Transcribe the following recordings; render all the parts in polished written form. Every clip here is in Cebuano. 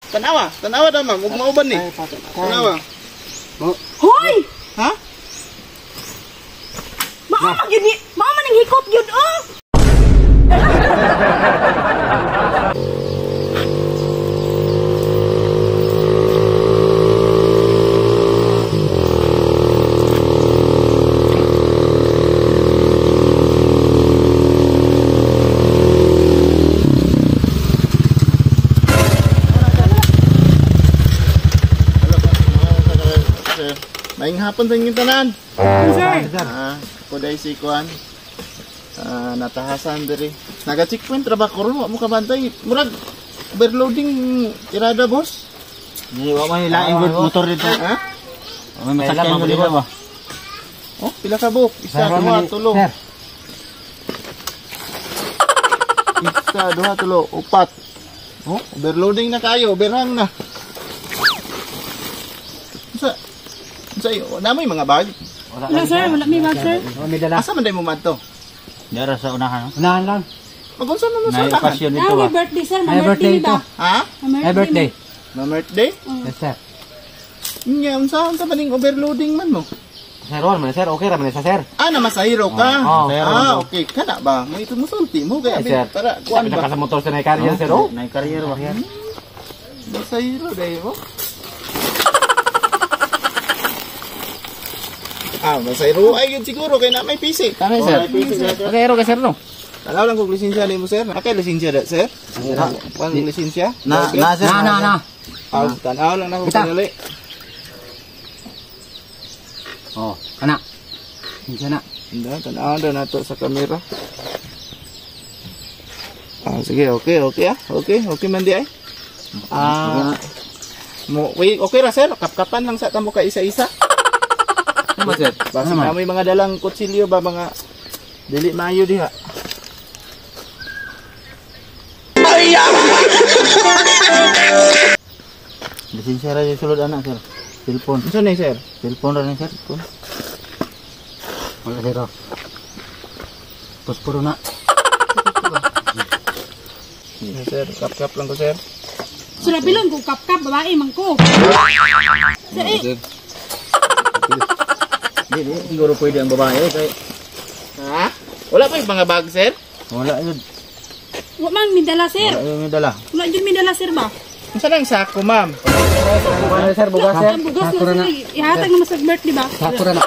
Tanawa, tanawa daw ma'am, ug mauban ni. Tanawa. Hoy! Ha? Mao man gyud ni, mao man ang hikot gyud oh. Maayong hapon sa inyong tanan. Sir. Ako dahil si Kuan. Natahasan diri. Naga-checkpoint ra ba karon, wa mo kabantay. Murag overloading tirada, boss. Di wa may laing good motor dito. Ha? Wa may masakyan mo dito ba? Oh, pila ka buok? Isa, duha, tulo. Isa, duha, tulo, upat. Oh, overloading na kayo, overhang na. Sa iyo, na may mga bag? Wala sir, wala may bag sir. Asa man day mo madto? Dara sa unahan. Unahan lang. Magunsa man mo sa unahan? Nay dito ba? May birthday sir, may birthday ba? Ha? May birthday. May birthday? Yes sir. Nya, unsa unsa man ning overloading man mo? Sir, wala man sir, okay ra man sa sir. Ah, na masahiro ka. Oh, ah, okay kana ba? Mo ito musulti mo kay abi para kuan ba? Sa motor sa nay carrier sir. Oh, nay carrier ba? Masahiro day mo. Ah, masayro ay yun siguro kay na may PC. Tama sir. Okay, ro kay sir no. Tanaw lang kog lisensya nimo sir. Akay lisensya da sir? Kuan lisensya? Na na sir. Na na na. Ah, tanaw lang nako kanali. Oh, ana. Lisensya na. Hindi, tanaw daw nato sa kamera. Ah, sige, okay, okay ah. Okay, okay man di ay. Ah, mo okay ra sir, kapkapan lang sa tamo ka isa-isa. Ano sir? Basta na may mga dalang kutsilyo ba mga dili maayo diha. Lisensya ra yung sulod ana sir. Cellphone. Unsa ni sir? Cellphone ra ni sir. Wala sir. Posporo na. Sir, kap-kap lang ko sir. Sura bilon ko kap-kap babae man ko. Sir, eh. Di, di, siguro pwede ang babae kay. Ha? Wala pa yung mga bag sir? Wala yun. Wa man midala sir. Wala yung midala. Wala jud midala sir ba? Unsa nang sako ma'am? Wala sir, bugas sir. Bugas na sir. Ihatag naman sa birthday ba? Sako ra na.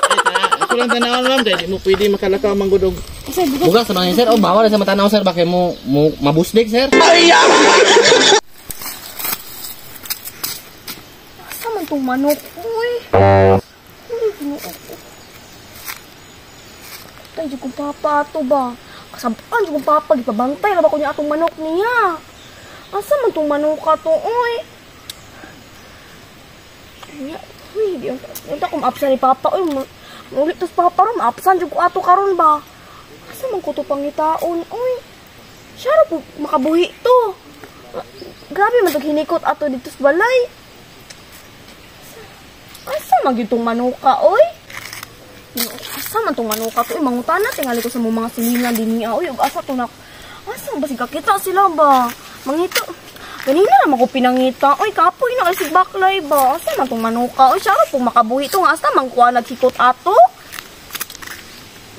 Ako lang tanawon ma'am dahil di mo pwede makalakaw manggudog. Sir, bugas. Bugas sa mga sir. Oh, bawal sa matanaw sir bakit mo mabusdik sir. Asa man tong manok uy? Tay, di kong papa ato ba? Kasabaan di kong papa, gipabantay ra ba ko niya atong manok niya? Asa man tong manok ato, oy? Nya, uy, di unta ko maapsan ni papa, oy. Mulit tas papa ron, maapsan jud ko ato karon ba? Asa man ko to pangitaon, oy? Siya ra po makabuhi to. Grabe man tong hinikot ato dito sa balay. Asa man gyud tong manuka, oy? Asa man tong manuka to? Uy, mangutana tingali ko sa mga silingan din niya. Uy, ug asa to na? Asa ba sigakita sila ba? Mangita. Ganina ra man ko pinangita. Uy, kapoy na kay sig baklay ba? Asa man tong manuka? Uy, siya ra pong makabuhi to nga asa man kuha nagsikot ato?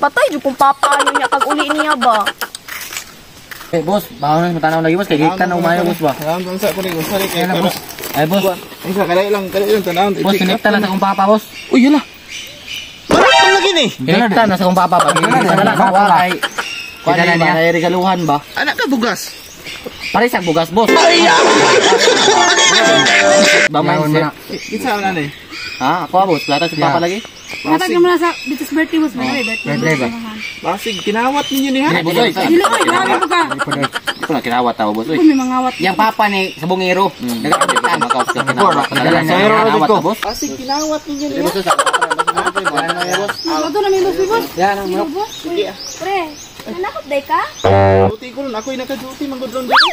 Patay jud kung papa ano niya pag uli niya ba? Eh, boss, bawal na matanaw lagi boss kay gikan na umayo boss ba? Tanaw sa ko ni unsa ni kay. Ay boss. Isa kalay lang tanaw. Boss, sinekta na sa kong papa boss. Uy, yala. Lagi ni. Sinekta na sa kong papa ba? Wala ay. Kuan na niya regaluhan ba? Anak ka bugas. Pare sa bugas boss. Ba man sir. Kinsa man ni? Ha, ako boss, lata sa papa lagi. Hatag naman na sa dito sa birthday boss, birthday ba? Basig kinawat ninyo ni ha. Dili oy, grabe ba ka? Ito na kinawat tao boss oy. May mangawat. Yang papa ni sa bungero. Nagkapitan makaw sa kinawat. Kinawat boss. Basig kinawat ninyo ni ha. Ato na may boss, boss. Yan ang manok. Sige ah. Pre, nanakot day ka? Duty ko ron, ako'y naka-duty manggod ron dito.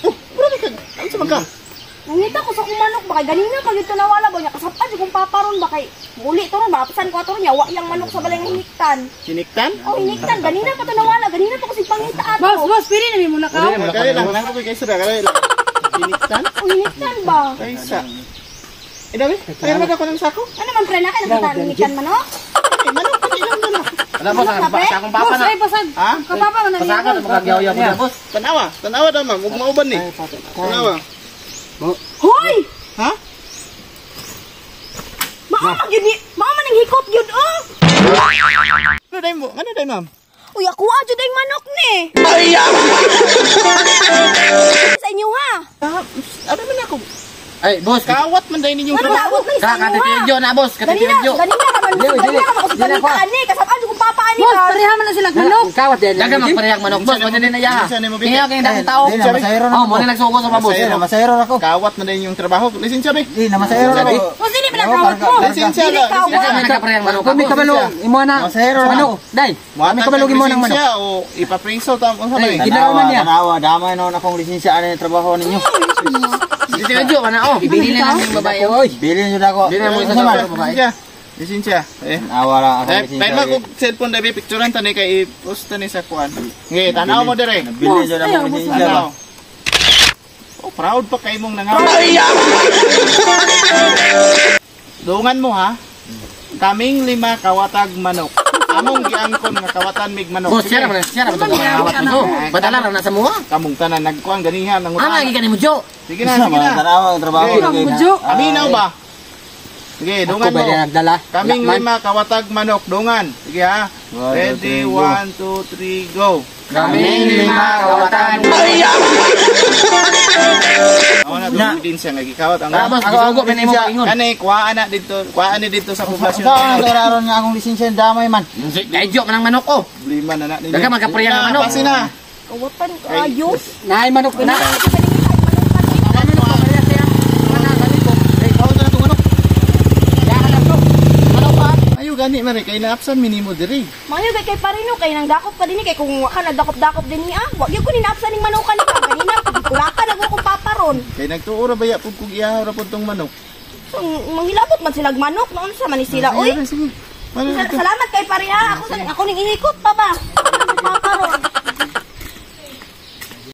Oh, bro, ka. Ano sa man ka? Nangita ko sa kong manok ba kay ganina pag ito nawala ba niya kasapan jud kong papa ron ba kay muli to ron maapsan ko ato ron nya wa yang manok sa balay nga hiniktan. Hiniktan? Oh, hiniktan ganina pa to nawala, ganina pa ko sig pangita ato. Boss, boss, pili na mi muna ka. Kaya lang, nako kay sir, kaya lang. Piniktan? Uhitan ba? Kaysa. Eh, dami. Kaya naman ako ng sako. Ano man pre na kay nakita ni manok? Ay, manok pa ilang dala. Wala boss, Manok na, pre? sa akong papa Boss, na. ay basag. Ha? Kapapa man na niya. Pasakan mo kagyaw-yaw mo boss. Tanawa. Tanawa daw, ma'am. Huwag mauban ni. Tanawa. Hoy! Ha? Mao man gyud ni, mao man ang hikot gyud oh. Ano day mo? Ano day, ma'am? Uy, ako jud ang manok ni. Sa inyo ha. Ah, ano man ako? Ay, boss. Kawat man day ninyong Ano trabaho. naabot man sa Ka inyo ha. katitiyo na boss, Ganina, katitiyo. ganina ka man, Dili, dili. ganina ka man ako sa Dili ako. palitaan ni. Kasabaan jud kong papa ani Boss, ka. pareha man na sila manok. Kawat din. Daga magparehang manok boss, mo din na ya. Unsa ni mo, Bite? Kaya kay dagong tao. Di na, masayro na Oh, ako. mo na nagsugo sa boss. Di na, masayro na ako. Kawat man day inyong trabaho. Lisensya, be. Di na, masayro na ako. Boss, dili man ang kawat mo. Lisensya, Dili la. kawat. Daga man nagkaparehang manok. Kung may kabalo, imo na. Masayro na. Manok, day. Kami kabalo imo ng manok. Lisensya o ipapriso tam unsa ba? Ay, eh? tanawa, niya. Tanawa, damay noon akong lisensya ani trabaho ninyo. Ditiyo man na oh. Ibili na lang yung babae. Oy, bilin jud ako. Bilin mo isa Unsa sa man? babae. Lisensya. Lisensya. Eh. Tanawa lang akong Eh, lisensya. dahil mag cellphone dabi picturean tani kay i-post tani sa kuan. Ngi, tanaw mo dire. Bilin jud akong lisensya. Tanaw. Oh, proud pa kay mong nangaw. Dungan mo ha. Kaming lima kawatag manok. Among giangkon nga kawatan mig manok. Boss, siya man, siya man kawat mo. Badala ra na sa muha. Kamong tanan nagkuan ganiha Ana nangutana. gi kani mo jo. Sige na, sige na. Tanawa ang trabaho. Okay. lagi na. Budyo. Aminaw ba? Sige, Ako dungan ba mo. na nagdala? Kaming Lakman. lima kawatag manok, dungan. Sige ha. One, Ready, two, three, go. 1, 2, 3, go. Kaming lima kawatan. Ako na itong ebidensya nga gikawat ang Ah, boss, gisugo man nimo paingon. Kani kuhaan na dito, kuhaan ni dito sa poblasyon. Unsa man ang aron nga akong lisensya damay man. Dai jo man ang manok oh. Problema na na ninyo. Daga magkaparehang Na, manok. Pasi na. Kawatan kaayo. Naay manok na. Ayo gani mare kay naapsan minimo diri. Mayo kay kay parino kay nang dakop ka dinhi kay kung wa ka nagdakop-dakop dinhi ah. Wa gyud ko ni naapsan ning manukan ni ka ganina. Kulaka na ko kong papa ron. Kay nagtuo ra baya pud kog ihaw ra pud tong manok. So, manghilabot man silag manok noon sa man ni sila oy. Sige, sige. Mano dito. Salamat kay pare ha. Ako sa ako ning ihikot pa ba. Papa ron.